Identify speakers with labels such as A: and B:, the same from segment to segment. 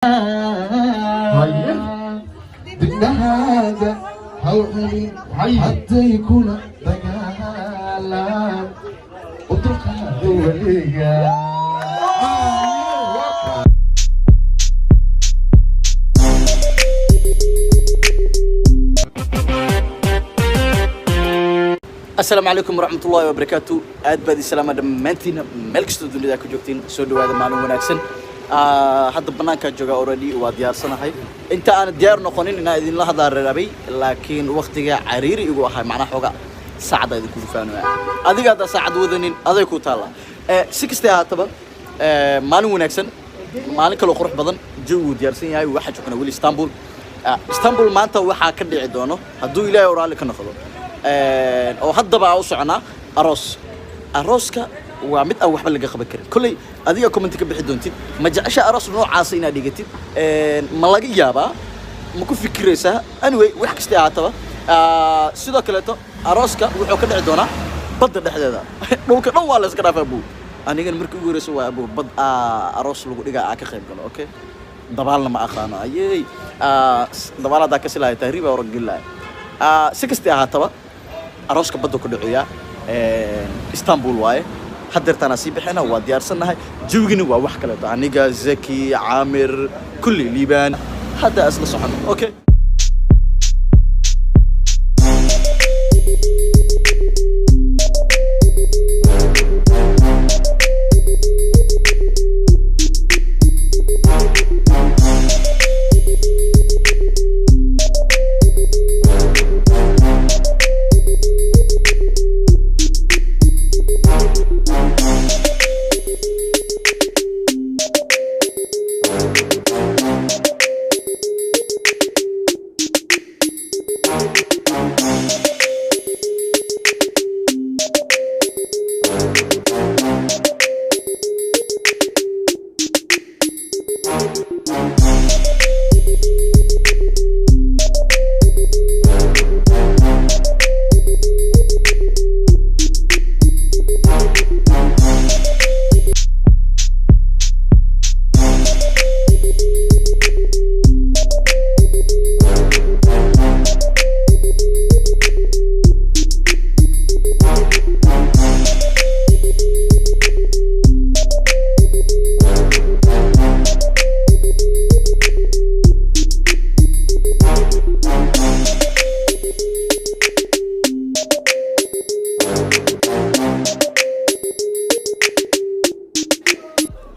A: Haye.
B: Dibnahaaga haw celin.
A: Haye.
B: Hadday kula dagaalaan, u dulqaado weliga.
C: Asalaamu calaykum waraxmat ullahi wabarakaatu. Aad baad islaama dhammaantiina meel kastoo dunida ku joogtiin, soo dhawaada, maalin wanaagsan. Hadda banaankaa joogaa already, waa diyaarsanahay. Inta aan diyaar noqonin inaan idinla hadlaa rabay, laakiin waqtiga cariiri igu ahay, macnaha xooga saacadda idinku faanoya. Adiga haddaa saacad wadanin, aday ku taallaa. Si kastay ahaataba, maalin wanaagsan, maalin kaloo qurux badan, jawigu diyaarsan yahay. Waxaa joognaa weli Istanbul. Istanbul maanta waxaa ka dhici doono, hadduu Ilaahay oo raalli ka noqdo, oo haddaba aa u soconaa aroos. Arooska waa mid aan waxba laga qaban karin. Kolley adiga comment ka bixi doontid, ma jecesha aroos noocaasa inaad dhigatid? Ma laga yaabaa? Ma ku fikiraysaa? Anyway, wax kastay ahaataba, sidoo kaleeto arooska wuxuu ka dhici doonaa badda dhexdeeda. Dhulka dhan waa la iska dhaafaa buu. Anigana markii ugu horeysa waa abu bad aroos lagu dhigaa aa ka qayb galo. Okay, dabaalna ma aqaano. Ayey, dabaal haddaa kasi lahay, tahriib aa oran geli lahay. Si kastay ahaataba, arooska badda ku dhaceeya Istanbul waaye. Haddeertaanaa sii bixina, waa diyaarsannahay, jawigina waa wax kaleeto. Aniga, Zaki, Caamir, kulli Liibaan, hadda isla socono. Okay.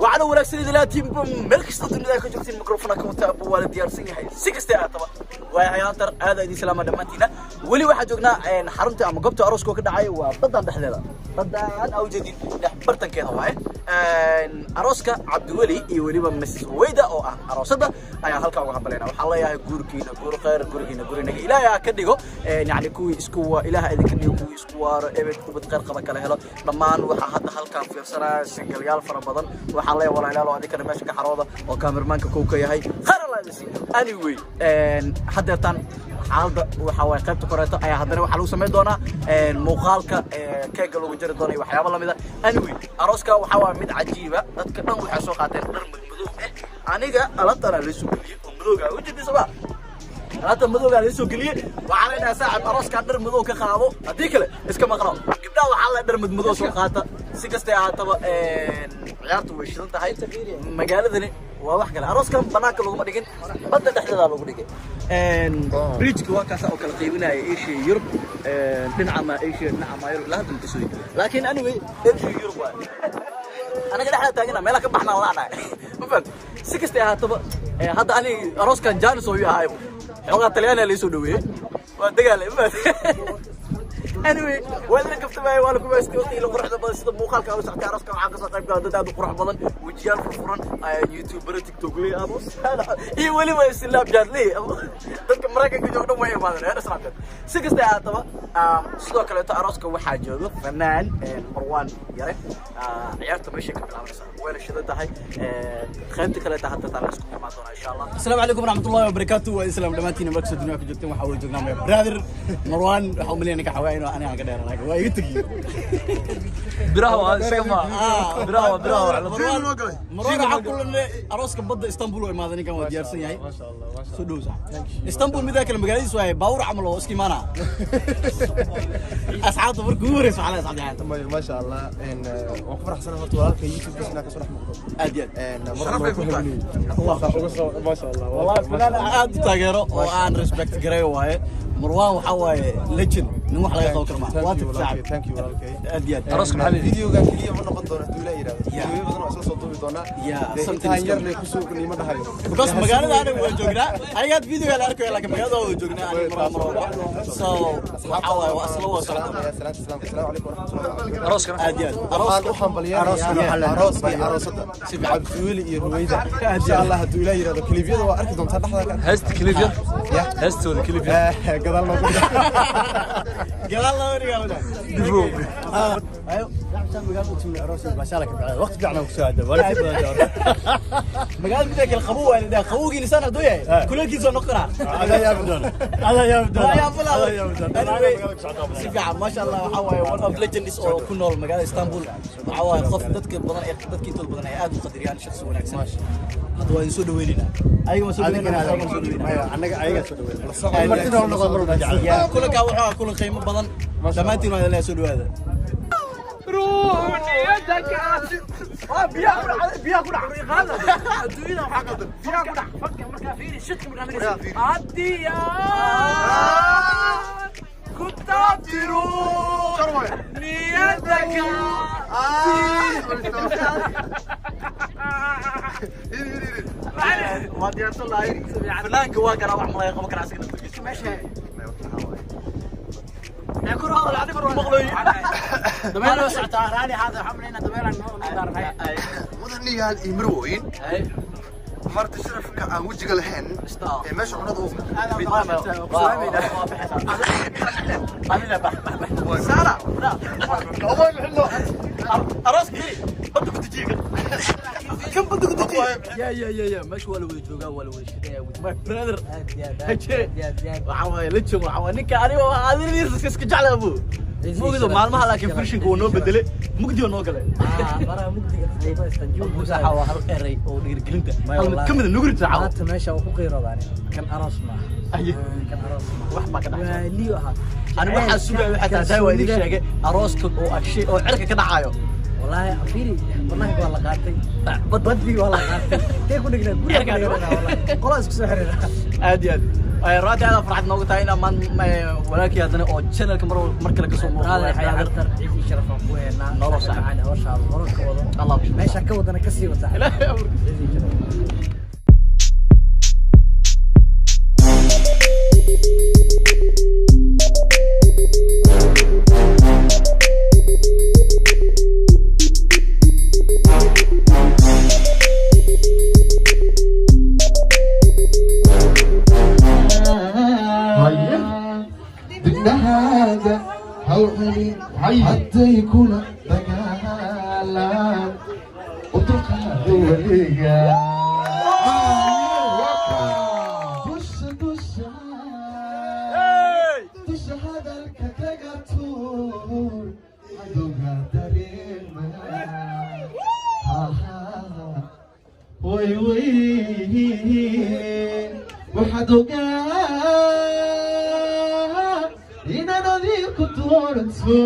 C: Wacana wanaagsan idin laatiin meel kasta dunida ka joogtiin. Microphone ka wata abu, waa la diyaarsan yahay. Si kasta ahaataba, waa hayaantar aad idin salaama dhammaantiina. Weli waxaa joognaa xarunta ama goobta arooska oo ka dhacay, waa baddan dhexdeeda, baddaan aa ujeedin dhex bartankeeda waaye. Arooska Cabdiweli iyo weliba Mrs Weyda oo ah aroosada ayaa halkaa uga hambalayna. Waxaan leeyahay guurkiina guur khayr, gurigiina gurinaga Ilaahay ha ka dhigo, yacni kuwii isku wa Ilaaha idinka dhigo kuwii isku waaro, ebed ubad khayr qaba kala helo dhammaan. Waxaa hadda halkaan fiirsanaya singalyaal fara badan. Waxaan leeyahay walaalayaal oo adinkana meesha ka xarooda oo kaamirmaanka kow ka yahay, khayr Allah idin siiyo. Anyway, haddeertaan xaaladda waxa waaye qaybta koreeto ayaa haddana waxaa lagu samayn doonaa muuqaalka keega lagu jari doona iyo waxyaabo lamid a. Anyway, arooska waxaa waaye mid cajiiba. Dadka dhan waxay soo qaateen dhar madmadow ah. Aniga alaabtaanaa la soo geliyey oo madowga ah, ujeedii soma alaabta madowgaa la soo geliyey. Waxaa leenahay saaxib, arooskaa dhar madow ka qaado, haddii kale iska maqno. Gabdhaha waxaa le dhar madmadow soo qaata. Si kastay ahaataba, ciyaartu way shidan tahay, magaaladani waa wax kale. Arooskan banaanka laguma dhigin, badda dhexdeedaa lagu dhigay. Bridgeka waa kaasa oo kala qaybinaya Asia iyo Yurub, dhinaca ma Asia, dhinaca ma Yurub, ilaa hadda ma kasooyin, laakiin anyway Asia iyo Yurub waay. Anaga dhexda taagana, meelaha ka baxnaan laanahay, ma fahamtid? Si kastay ahaataba, hadda ani arooskan janis oo ii ahaybo, xoogaa Talyaaniga laysoo dhaweeyey, waa dagaale, ma fahamtid? Anyway, waa idin kaftamaya, waa la kumaystay waqtiga quruxda badan sida muuqaalka u socotay. Arooska waxaa kasoo qayb gala dad aad u qurux badan, wejiyaal furfuran, youtuber, TikTokley iyo weliba Snapchatley. Dadka Maraykanka jooga dhan way imaadeen reer Snapchat. Si kastay ahaataba, sidoo kaleeto arooska waxaa jooga fanaan Marwaan Yare. Ciyaarta meeshay ka bilaabanaysaa wayna shidan tahay. Qaybta kaleeta hadda taa la isku imaan doonaa insha Allah. Asalaamu calaykum waraxmatullahi wabarakaatu. Waa islaam dhammaantiina meel kastoo dunida ku joogteen. Waxaa wada joognaa my brother Marwaan. Waxaa umaleynaya ninka xawaa inuu aniga ka dheera, laakiin waa iga tegiyo.
D: Biraha waa isaga ma biraha waa biraha waa.
C: Marwaan. Marwaan waxaa kulanay arooska badda Istanbul oo imaaday, ninkan waa diyaarsan yahay.
B: Ma sha Allah, ma sha.
C: Soo dhow sax. Istanbul midaa kale magaaladiisu waaye baawur camal oo iska imaanaa. Asxaabta markii ugu horeysa waxaa leedahay asxaabta.
B: Ma sha Allah, een waan ku faraxsanahay horta walaalka YouTube kiisna ka soo dhex muuqdo.
C: Aad iyo aad.
B: Een mar walba ku habeeniyay. Uga soo, ma sha Allah.
C: Wallahi fanaan aad u taageero oo aan respect gareeyo waaye. Marwaan waxaa waaye legend, nin wax laga qaban karo maaha. Waa tagtay saaxib.
B: Thank you walaalkay.
C: Aad iyo aad.
A: Arooska maxaa la yidhi?
B: Videoga kaliya ma noqon doono hadduu Ilaahay yiraahdo. Videoyo badan oo isla soo duubi doonaa.
C: Yeah,
B: Dee
C: something
B: intaan
C: is
B: yar
C: coming.
B: leh ku soo niima dhahayo.
C: Because magaalada aniga waan joognaa, aniga had videoga la arkayo, laakiin magaalada waan joognaa aniga mar walba. So waxaa waaye waa isla wada socota.
B: Salaam salaam, assalaamu calaykum waraxmatullahi wabarakaatuh.
A: Arooskana.
C: Aad iyo aad.
B: Waxaan u hambalyeeyaa arooska iyo aroosada, Cabdiweli iyo Ruweyda. Insha Allah hadduu Ilaahay yiraahdo kalibyada waa arki doontaa dhexda ka.
A: Heesta clip yar.
B: Yeah.
A: Heestooda clip yar.
B: Gadaal noogu.
C: Gadaal loo dhigaa wada.
A: Dibro.
C: Ayo.
D: وقت قعنا وساعده ولا في.
C: Magaalada midda kale qabow waa la dhahaa, qabowgii lisaan hadduu yahay kuleelkiisa waa noqon karaa.
D: هذا يا بدون، هذا يا بدون.
C: Waa yaab
D: هذا يا بدون.
C: Anyway, si fiican, maasha Allah, waxaa waaye one of legends oo ku nool magaalada Istanbul. Waxaa waaye qof dadka badan ee dadka intooda badan ay aad u qadariyaan, shakhsi wanaagsan. Hadda waa idin soo dhaweynaynaa. Ayaga ma soo dhaweynaa, ayaga ma soo dhaweynaa.
D: Annaga ayaga soo dhaweynaa, martida oo noqon mar walba jecel.
C: Yeah, kulankaa wuxuu ahaa kulan qiimo badan. Dhammaantiin waa idin leeyahay soo dhawaada. Waa diyaarsan lahay. Fanaanka waa garaa, wax malaga qaban karaa asiga naftiisa.
E: Mudanayaal iyo marwooyin, marti sharafka aan wejiga lahayn ee meesha cunada u.
C: Ya ya ya ya, meesha waa la wada joogaa, waa la wada shaqeeyaa with my brother. Waxaa waaye legend, waxaa waaye ninka aniga waa adiladiisa iska jeclaa buu. Mugdiga maalmaha, laakiin firshinka wuu noo bedelay, mugdi waa noo galay. Saxa waa hal eray oo dhiirigelinta hal mid ka mid a nugu rirta caawa.
F: Maanta meesha waa ku qiirooda aniga. Kan aroos maaha.
C: Aye.
F: Kan aroos maaha.
C: Wax baa ka dhacay.
F: Waaliyo ahaa.
C: Ani waxaa sugaya waxaa tahay taa waa idin sheegay arooska oo agshay oo cirka ka dhacayo.
F: Wallaahi fiiri, banaanka waa la qaatay. Badii waa la qaatay. Intee ku dhignaa guriga ku dhignaa wallaahi. Qolaa isku soo xiriira.
C: Aad iyo aad. Runtii aad farxad noogu tahay inaan maan walaalkii haddana oo channelka mar mar kale kasoo muuqdo.
F: Brother Xayaa Artar, ciid sharaf aan ku heynaa.
C: Nolol saaxiib.
F: Macaan, hawshaada horan ka wado.
C: Allah ku shukr.
F: Meesha ka wadana ka sii wata.
C: Ilaahay abuurkiisa.
F: Ciid sharaf.
B: Dibnahaaga haw celin hadday kula dagaalaan, u dulqaado weliga. Dusha dusha dusha hadalka kaga tuur, cadowga dareema. Way way, waxaad ogaa inaad adigu dooranto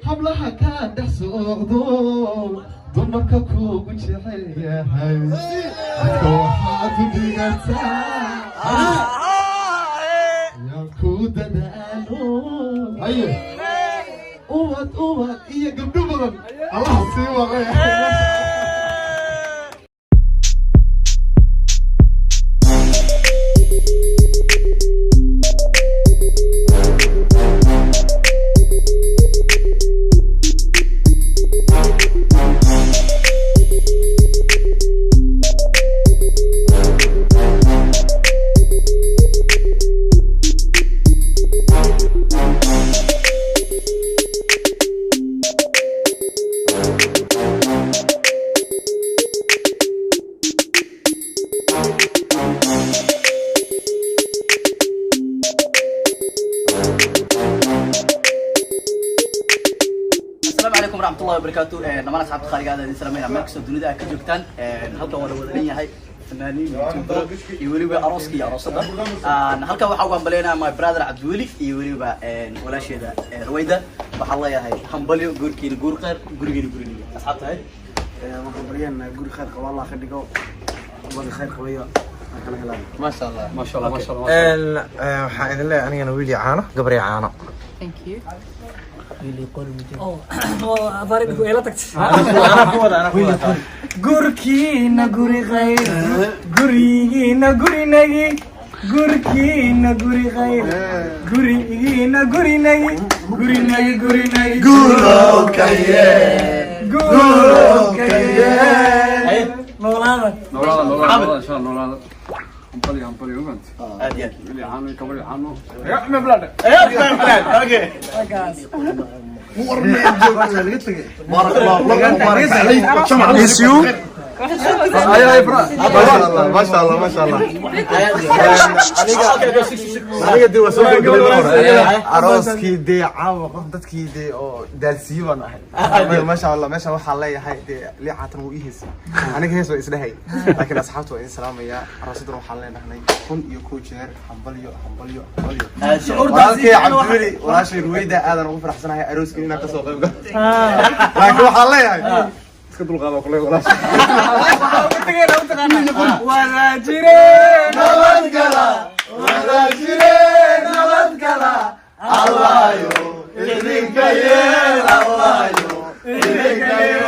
B: hablaha kaa dhex socdo, dumarka kuugu jecel yahay. Dadka waxaad u dhigataa yaan ku dadaalo ubad ubad iyo gabdho badan Allah sii waqay.
C: Waraxmatullahi wabarakaatu. Dhammaan asxaabta qaaliga aad idin salaameyna meel kastoo dunida aad ka joogtaan. Halkan waa la wada dhan yahay, fanaaniin, youtuber iyo weliba arooska iyo aroosada. Halkan waxaa ugu hambaleynayaa my brother Cabdiweli iyo weliba walaasheeda Ruwayda. Waxaan leeyahay hambalyo, guurkiina guur khayr, gurigiina guriniga. Asxaabta hay.
F: Waxaan baryaynaa guri khayr qabo Allah ka dhigo, wada khayr qabayo kala helaan.
B: Maasha Allah.
A: Maasha Allah, maasha Allah.
B: Waxaan idin leeyahay anigana wiil iyo caano, gabar iyo caano.
G: Thank you.
F: Oh, afaari ila tagtay.
H: Gurkiina guri khayr, gurigiina gurinagi, gurkiina guri khayr, gurigiina gurinagi, gurinagi, gurinagi, guurkaye, noolaada.
A: Noolaada, noolaada, insha Allah, noolaada. Hambalyo, hambalyo, ogaant.
C: Aad iyo aad.
A: Wiil iyo caano, gabar iyo caano. Ma bilaadhe.
H: Markaas.
E: بارك الله لكم وبارك عليكم.
B: Miss you. ما شاء الله، ما شاء الله، ما شاء الله. Aniga dee waa soo gabagabay arooskii dee caawa, qof dadkii dee oo daalsiye baan ahay. Maasha Allah. Meesha waxaan leeyahay dee liicaatan wuu ii heesay, aniga hees waa isdhahay, laakiin asxaabta waa idin salaamayaa. Aroosadan waxaan leenahay 1001 jeer hambalyo, hambalyo, hambalyo. Walaalkay Cabdiweli, walaashay Ruweyda, aadan ugu faraxsanahay arooskii inaan kasoo qayb galo, laakiin waxaan leeyahay iska dulqaada kule walaashay.
H: Wada jire.
E: Nabadgala, wada jire, nabadgala, Allayo idinka yeel, Allayo idinka yeel.